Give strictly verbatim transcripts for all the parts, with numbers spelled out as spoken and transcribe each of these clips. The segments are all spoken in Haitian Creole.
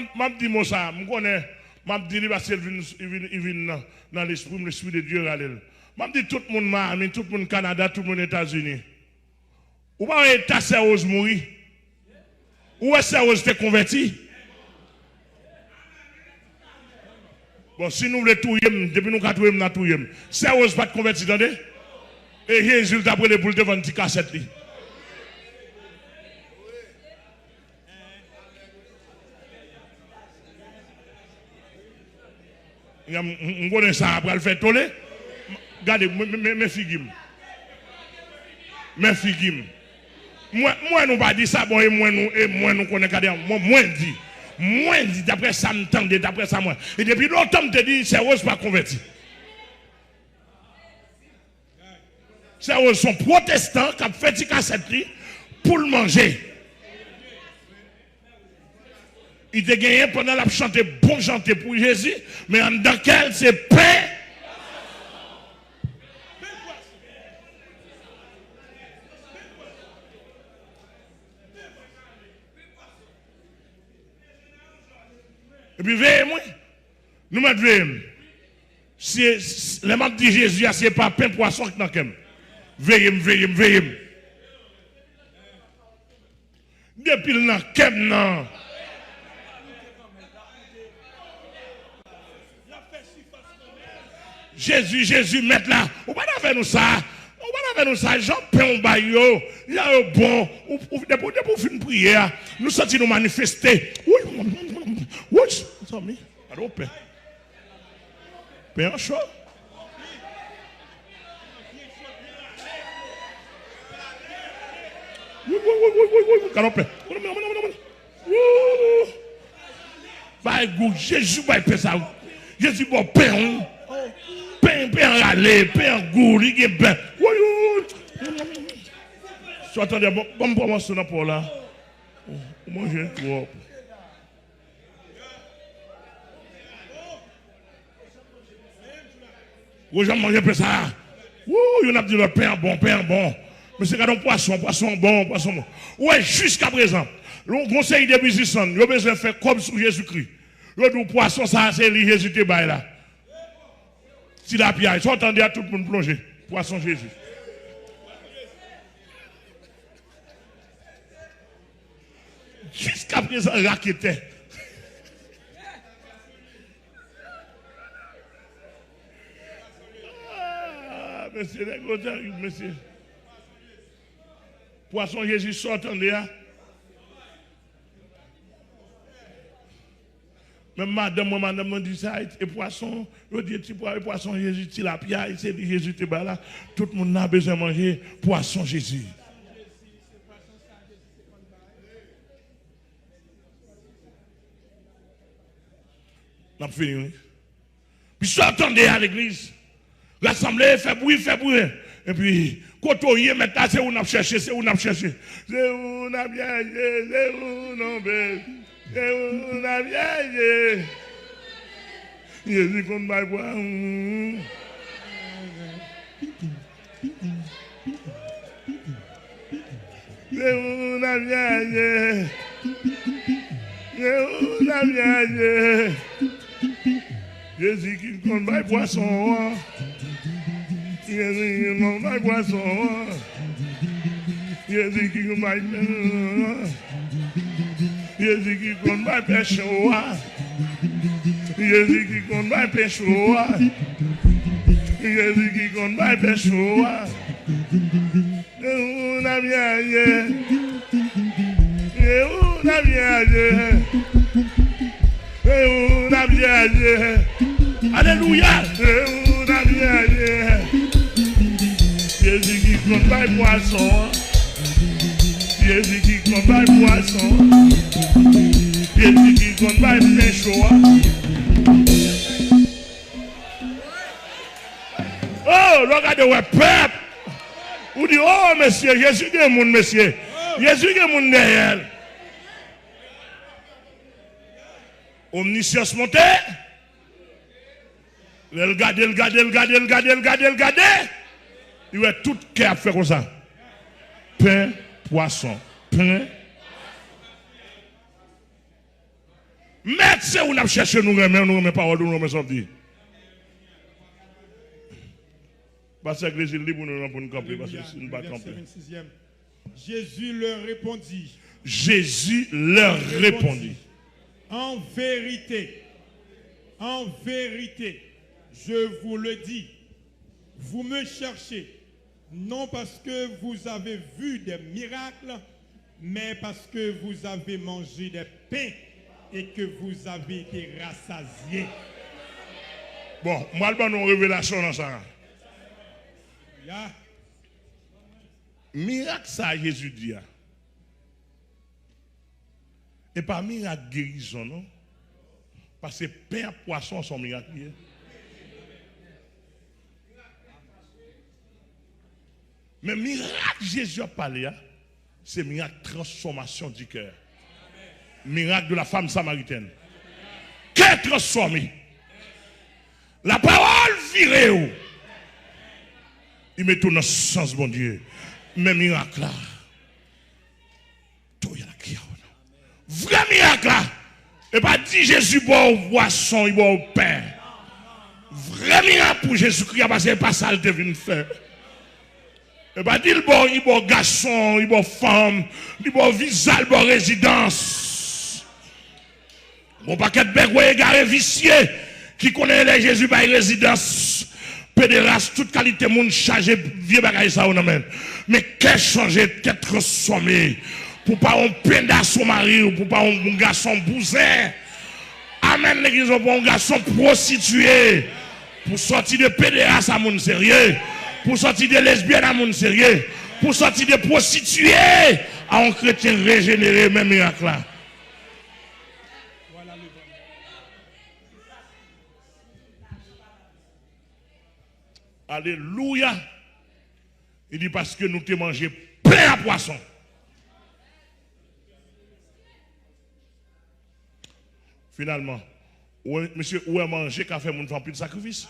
M ap di mo sa a, m konnen m ap di li paske l vin, li vin, li vin nan, nan lespri m, Lespri de Dye rale l. M ap di tout moun Miami, tout moun Kanada, tout moun Etazini. Ou pa wè eta Sè Rose mouri? Ou wè Sè Rose te konvèti? Bon, si nou vle touye m, depi nou ka touye m, n a touye m. Sè Rose pa t konvèti, tande? E Jezi l t ap rele pou l te vann ti kasèt li. M, m, m konnen sa a pral fè tole. Gade, men, men, men, men figi m. Men figi m. Mwen, mwen nou pa di sa, bon, e mwen nou, e mwen nou konnen gade, mwen, mwen di. Mwen di, daprè sa m tande, daprè sa mwen. E depi lontan m te di, Sè Rose pa konvèti. Sè Rose se yon pwotestan k ap fè ti kasèt li pou l manje. Li te genyen pandan l ap chante bon chante pou Jezi, men anndan kè l se pen. Epi veye m, wi. Nou mèt veye m. Si, si, lè m ap di Jezi a, se pa pen pwason k nan kè m. Veye m, veye m, veye m. Depi l nan kè m nan. Jezi, Jezi, mèt la. Ou pa t avè nou sa. Ou pa t avè nou sa. Jan pen w bay yo, jan yo bon. Ou, ou, depi, depi w fin priye a, nou santi nou manifeste. Wouy, wouy, zanmi. Gade w pen. Pen an cho. Wi, wi, wi, wi, wi, wi, gade yon pen. Wou! Bay gou, Jezi bay pen sa, wi. Jezi ba w pen, wi. Pen, pen an rale, pen an gou, li gen pen. Wi, wi, wi. Swa tande, bon, bon, bon, bon, nan po la. Ou manje twòp. Ou janm manje pen sa a? Wou, youn ap di lòt, pen an bon, pen an bon. Mesye, gade yon pwason, pwason an bon, pwason an bon. Ou wè, jiskaprezan, yon, gon seri de biznismann, yo bezwen fè kòb sou Jezikri. Yo di w pwason sa a, se li Jezi te bay la. Tilapya, sa w tande a, tout moun plonje. Pwason Jezi. Jiskaprezan, raketè. Ah, mesye, nèg yo tèrib, mesye. Pwason Jezi, sa w tande a? Menm madanm mwen, madanm mwen di sa, e pwason, yo di e ti pwa-, e pwason Jezi, tilapya, e se li Jezi te bay la. Tout moun nan bezwen manje pwason Jezi. N ap fini, wi. Pi sa w tande a legliz. Rasanble, fè bri, fè bri. Epi, kote w ye, mèt la, se ou n ap chèche, se ou n ap chèche. Se ou n ap chache, se ou non, baby. Se ou n ap chache. Jezi konn bay pwa. Se ou n ap chache. Se ou n ap chache. Jezi ki konn bay pwason an. Jezi ki konn bay pwason an. Jezi ki konn bay pen an. Jezi ki konn bay pèch yo a. Jezi ki konn bay pèch yo a. Jezi ki konn bay pèch yo a. Se ou n ap chache. Se ou n ap chache. Se ou n ap chache. Alelouya. Se ou n ap chache. Jezi ki konn bay pwason an. Jezi ki konn bay pwason an. Jezi ki konn bay pen cho a. Oh, lè w gade, w wè pèp. Ou di, oh, mesye, Jezi gen moun, mesye. Jezi gen moun dèyè l. Omnisyans monte. Lè l gade, l gade, l gade, l gade, l gade, l gade. Li wè tout kè ap fè konsa. Pen, pwason. Pen. Mèt, se ou n ap chèche, nou renmen, nou renmen pawòl ou, nou renmen sa w ap di. Pastè Glezil, li pou nou, pou nou kanpe, paske si nou pa kanpe. Jésus leur répondit. Jésus leur répondit. En vérité, en vérité, je vous le dis, vous me cherchez, non parce que vous avez vu des miracles, mais parce que vous avez mangé des pains et que vous avez été rassasiés. Bon, m pral ban nou yon revelasyon nan sa. Ya. Mirak sa a Jezi di a, e pa mirak gerizon non. Paske pen ak pwason se yon mirak li ye. Men mirak Jezi ap pale a, se mirak transfòmasyon di kè. Mirak de la femme samaritaine. Kè transfòme. Lapawòl vire w. Li mete w nan sans Bondye. Men mirak la. Vrè mirak la, e pa di Jezi ba w pwason, li ba w pen. Vrè mirak pou Jezikri a, paske e pa sa l te vin fè. E pa di l ba w, li ba w gason, li ba w fanm, li ba w viza, li ba w rezidans. Gon pakèt bègwè egare visye ki konnen lè Jezi bay rezidans, pederas, tout kalite moun chaje vye bagay sa yo nan men l. Men kè chanje, kè transfòme. Pou pa yon penda sou mari w, pou pa yon gason bouzen. Amèn, legliz, pou yon gason pwostitiye. Pou sòti de pederas a moun serye. Pou sòti de lesbyèn a moun serye. Pou sòti de pwostitiye a yon kretyen rejenere, men mirak la. Alelouya. Li di, paske nou te manje pen a pwason. Finalman, ou wè, mesye, ou wè manje ka fè moun fè anpil sakrifis.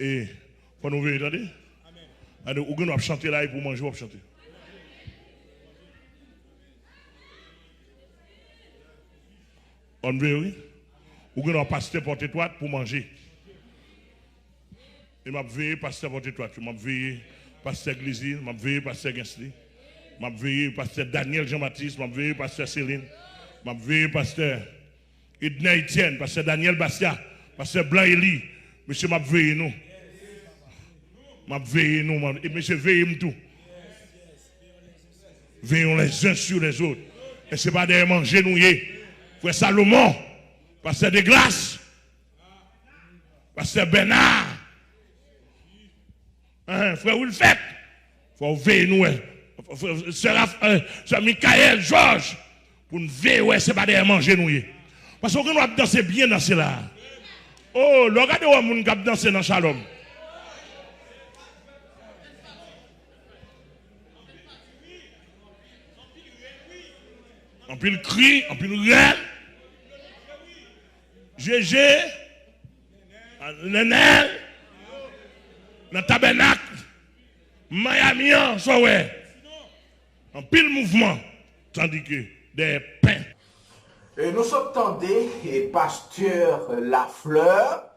E fò nou veye, tande. Tande, ou gen w ap chante la, epi w manje, w ap chante. Ann veye, wi. Ou gen w ap pastè pòt etwat pou manje. E m ap veye pastè pòt etwat yo. M ap veye pastè Glezil, m ap veye pastè Gensley. M ap veye pastè Daniel Jean Baptiste, m ap veye pastè Celine. M ap veye pastè Edner Etienne, pastè Daniel Bastia, pastè Blanc Eli. Mesye, m ap veye nou. M ap veye nou, m ap, e mesye, veye m tou. Veillons les uns sur les autres. E se pa dèyè manje nou ye. Frè Salomon, pastè Deglas, pastè Bèna, hein, frè Wilfèt, fò w veye nou, wè. Frè, sè Raf-, eh, sè Michael, Jòj, pou n veye, wè, se pa dèyè manje nou ye. Paske w gen dwa ap danse byen danse la. O, lè w gade, w wè moun k ap danse nan Shalom. Anpil kri, anpil rèl. Jeje, Nènèl, nan Tabènak, Miami an, sa w wè. Anpil mouvman, tandike dèyè pen. E nou sot tande, e, pastè Lafleur,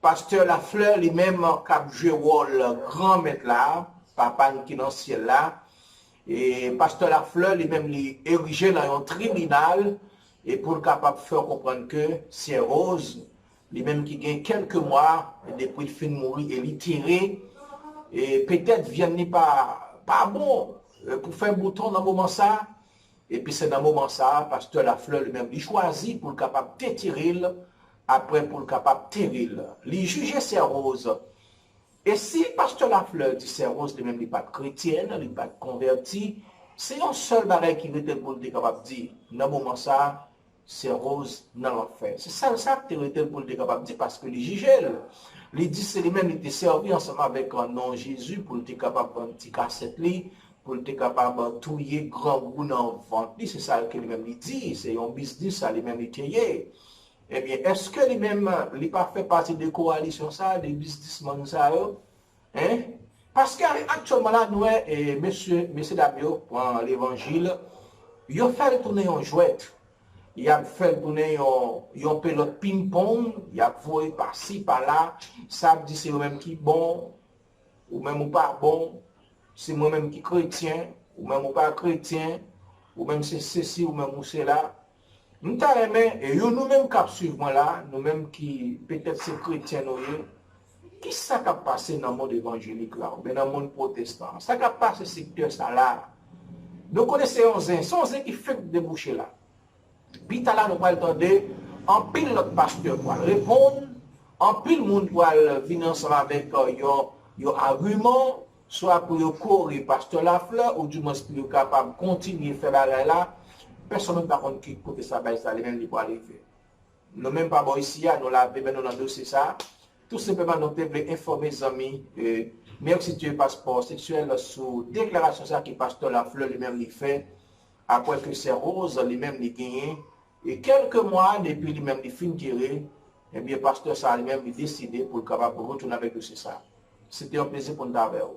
Pastè Lafleur, li menm, k ap jwe wòl Granmèt la, Papa n ki nan syèl la. E pastè Lafleur, li menm, li erije nan yon tribinal, e pou l kapab fè w konprann ke Sè Rose, li menm ki gen kèlke mwa depi l fin mouri e li tere, e petèt vyann li pa, pa bon, e pou fè bouton nan moman sa, Epi se nan moman sa a, pastè Lafleur li menm, li chwazi pou l kapab detere l, apre pou l kapab tere l. Li jije Sè Rose. E si pastè Lafleur di Sè Rose li menm li pa t kretyèn, li pa t konvèti, se yon sèl bagay ki rete l pou l te kapab di nan moman sa a, Sè Rose nan lanfè. Se sèl sa k te rete l pou l te kapab di, paske li jije l. Li di se li menm li te sèvi ansanm avèk, euh, non Jezi pou l te kapab vann ti kasèt li, pou l te kapab touye grangou nan vant li, se sa ke li menm li di, se yon biznis sa li menm li te ye. Ebyen, èske li menm li pa fè pati de kowalisyon sa, de biznismann sa yo? Hein? Paske aktyèlman la, nou wè, e, mesye, mesye dam yo pran levanjil, Yo fè l tounen yon jwèt. Y ap fè l tounen yon, yon pelòt pingpong, y ap voye pasi, pala, sa ap di se yo menm ki bon, ou menm ou pa bon, se mwen menm ki kretyen, ou menm ou pa kretyen, ou menm se sesi, ou menm ou sela. M ta renmen, e yo nou menm k ap swiv mwen la, nou menm ki petèt se kretyen nou ye, kisa k ap pase nan mond evanjelik la, oubyen nan mond pwotestan? Sa k ap pase sektè sa la? Nou konnen se yon zen, se yon zen ki fenk debouche la. Pita la, nou pral tande anpil lòt pastè pral reponn, anpil moun pral vin ansanm avèk, euh, yon, yon agiman, swa pou yo kore pastè Laflè, oudimwens pou yo kapab kontinye fè bagay la. Pèsonn pa konn ki kote sa bay sa li menm li pral rive. Nou menm pa bò isi a, nou lave men nou nan dosye sa. Tou senpleman, nou te vle enfòme zanmi, euh, Mèksitye Paspò Seksyèl sou deklarasyon sa ki pastè Laflè li menm li fè, apre ke sè Rose li menm li genyen, e kèlke mwa depi li menm li fin geri, ebyen, pastè sa li menm li deside pou l kapab retounen avèk dosye sa. Se te yon plezi pou n t avè w.